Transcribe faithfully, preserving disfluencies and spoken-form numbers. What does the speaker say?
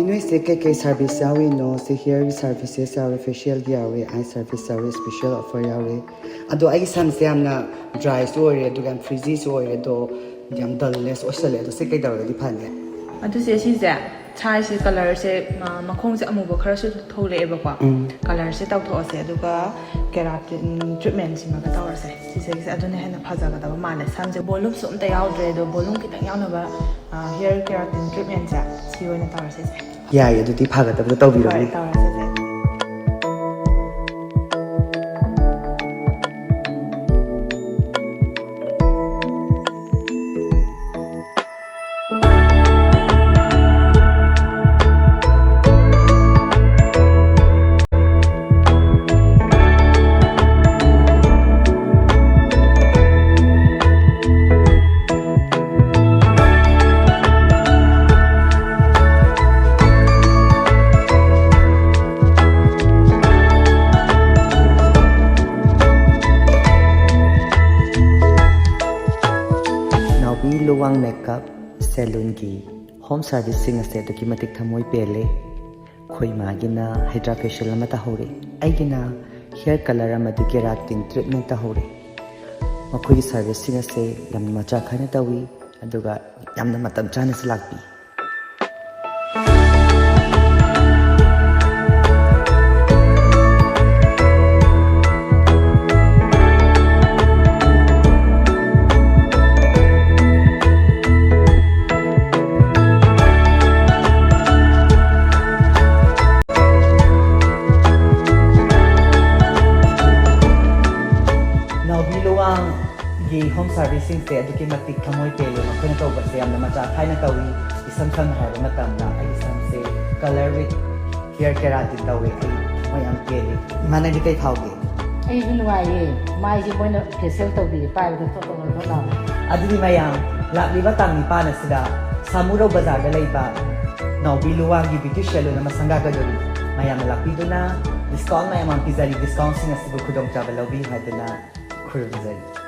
ꯅꯣꯏꯁꯦ ꯀꯩꯀꯩ ꯁꯥꯔꯚꯤꯁ ꯌꯥꯎꯔꯤꯅꯣ? ꯁꯤ ꯍꯤꯌꯔꯒꯤ ꯁꯥꯔꯚꯤꯁꯦꯁ ꯌꯥꯎꯔꯦ, ꯐꯦꯁꯤꯌꯦꯜꯒꯤ ꯌꯥꯎꯔꯦ, ꯑꯥꯏ ꯁꯥꯔꯚꯤꯁ ꯌꯥꯎꯔꯦ, ꯁ꯭ꯄꯦꯁꯤꯌꯦꯜ ꯑꯣꯐꯔ ꯌꯥꯎꯔꯦ꯫ ꯑꯗꯣ ꯑꯩꯒꯤ ꯁꯝꯁꯦ ꯌꯥꯝꯅ ꯗ꯭ꯔꯥꯏꯁꯨ ꯑꯣꯏꯔꯦ, ꯑꯗꯨꯒ ꯌꯥꯝ ꯐ꯭ꯔꯤꯖꯤꯁꯨ ꯑꯣꯏꯔꯦ, ꯑꯗꯣ ꯌꯥꯝ ꯗꯜꯅꯦꯁ ꯑꯣꯏꯁꯜꯂꯦ꯫ ꯑꯗꯣ ꯁꯤ ꯀꯩꯗꯧꯔꯒꯗꯤ ꯐꯅꯤ? ꯑꯗꯨꯁꯦ ꯁꯤꯁꯦ ꯁꯥꯏꯖꯁꯦ, ꯀꯂꯔꯁꯦ, ꯃ-, ꯃꯈꯣꯡꯁꯦ ꯑꯃꯨꯕ ꯈꯔꯁꯨ ꯊꯣꯛꯂꯛꯑꯦꯕꯀꯣ꯫ ꯎꯝ꯫ ꯀꯂꯔꯁꯦ ꯇꯧꯊꯣꯛꯑꯁꯦ, ꯑꯗꯨꯒ ꯀꯦꯔꯥꯇꯤꯟ ꯇ꯭ꯔꯤꯠꯃꯦꯟꯁꯤꯃꯒ ꯇꯧꯔꯁꯦ꯫ ꯁꯤꯁꯦ, ꯑꯗꯨꯅ ꯍꯦꯟꯅ ꯐꯖꯒꯗꯕ ꯃꯥꯜꯂꯦ꯫ ꯁꯝꯁꯦ ꯕꯣꯂꯨꯝꯁꯨ ꯑꯝꯇ ꯌꯥꯎꯗ꯭ꯔꯦ, ꯑꯗꯣ ꯕꯣꯂꯨꯝ ꯈꯤꯇꯪ ꯌꯥꯎꯅꯕ, ꯑ, ꯍꯤꯌꯔ ꯀꯦꯔꯥꯇꯤꯟ ꯇ꯭ꯔꯤꯠꯃꯦꯟꯁꯦ ꯁꯤ ꯑꯣꯏꯅ ꯇꯧꯔꯁꯦ ꯏꯆꯦ꯫ ꯌꯥꯏꯌꯦ, ꯑꯗꯨꯗꯤ ꯐꯒꯗꯕꯗꯣ ꯇꯧꯕꯤꯔꯣꯅꯦ꯫ ꯍꯣꯏ, ꯇꯧꯔꯁꯦ ꯏꯆꯦ꯫ ꯅꯥꯎꯕꯤ ꯂꯨꯋꯥꯡ ꯃꯦꯀꯞ ꯁꯦꯂꯨꯟꯒꯤ ꯍꯣꯝ ꯁꯥꯔꯚꯤꯁꯁꯤꯡ ꯑꯁꯦ ꯑꯗꯨꯛꯀꯤ ꯃꯇꯤꯛ ꯊꯃꯣꯏ ꯄꯦꯜꯂꯦ꯫ ꯑꯩꯈꯣꯏ ꯏꯃꯥꯒꯤꯅ ꯍꯥꯏꯗ꯭ꯔꯥ ꯐꯦꯁꯤꯌꯦꯜ ꯑꯃ ꯇꯧꯍꯧꯔꯦ, ꯑꯩꯒꯤꯅ ꯍꯤꯌꯔ ꯀꯂꯔ ꯑꯃꯗꯤ ꯀꯦꯔꯥꯇꯤꯟ ꯇ꯭ꯔꯤꯠꯃꯦꯟ ꯇꯧꯍꯧꯔꯦ꯫ ꯃꯈꯣꯏꯒꯤ ꯁꯥꯔꯚꯤꯁꯁꯤꯡ ꯑꯁꯦ ꯌꯥꯝꯅ ꯃꯆꯥ ꯈꯥꯏꯅ ꯇꯧꯏ, ꯑꯗꯨꯒ ꯌꯥꯝꯅ ꯃꯇꯝ ꯆꯥꯅꯁꯨ ꯂꯥꯛꯄꯤ꯫ ꯅꯥꯎꯕꯤ ꯂꯨꯋꯥꯡꯒꯤ ꯍꯣꯝ ꯁꯥꯔꯚꯤꯁꯁꯤꯡꯁꯦ ꯑꯗꯨꯛꯀꯤ ꯃꯇꯤꯛ ꯊꯃꯣꯏ ꯄꯦꯜꯂꯦ꯫ ꯃꯈꯣꯏꯅ ꯇꯧꯕꯁꯦ ꯌꯥꯝꯅ ꯃꯆꯥ ꯈꯥꯏꯅ ꯇꯧꯏ꯫ ꯏꯁꯝ ꯁꯝꯅ ꯍꯥꯏꯔꯕ ꯃꯇꯝꯗ, ꯑꯩꯒꯤ ꯁꯝꯁꯦ color with hair keratin ꯇꯧꯋꯦ꯫ ꯑꯩ ꯊꯃꯣꯏ ꯌꯥꯝ ꯄꯦꯜꯂꯦ꯫ ꯏꯃꯥ, ꯅꯪꯗꯤ ꯀꯩ ꯐꯥꯎꯒꯦ? ꯑꯩꯁꯨ ꯅꯨꯡꯉꯥꯏꯌꯦ꯫ ꯃꯥꯏꯁꯦ ꯃꯣꯏꯅ ꯐꯦꯁꯤꯌꯦꯜ ꯇꯧꯕꯤꯔꯦ, ꯄꯥꯏꯕꯗ ꯊꯣꯠ ꯊꯣꯠ ꯊꯣꯠ ꯂꯥꯎꯋꯦ꯫ ꯑꯗꯨꯗꯤ ꯃꯌꯥꯝ, ꯂꯥꯛꯂꯤꯕ ꯇꯥꯡ ꯅꯤꯄꯥꯟ ꯑꯁꯤꯗ ꯁꯥꯃꯨꯔꯧ ꯕꯖꯥꯔꯗ ꯂꯩꯕ ꯅꯥꯎꯕꯤ ꯂꯨꯋꯥꯡꯒꯤ ꯕ꯭ꯌꯨꯇꯤ ꯁꯦꯂꯨꯟ ꯑꯃ ꯁꯪꯒꯥꯒꯗꯧꯔꯤ꯫ ꯃꯌꯥꯝꯅ ꯂꯥꯛꯄꯤꯗꯨꯅ ꯗꯤꯁꯀꯥꯎꯟ ꯃꯌꯥꯝ ꯑꯃ ꯄꯤꯖꯔꯤ꯫ ꯗꯤꯁꯀꯥꯎꯟꯁꯤꯡ ꯑꯁꯤꯕꯨ ꯈꯨꯗꯣꯡꯆꯥꯕ ꯂꯧꯕꯤꯌꯨ ꯍꯥꯏꯗꯨꯅ ꯈꯨꯔꯨꯝꯖꯔꯤ꯫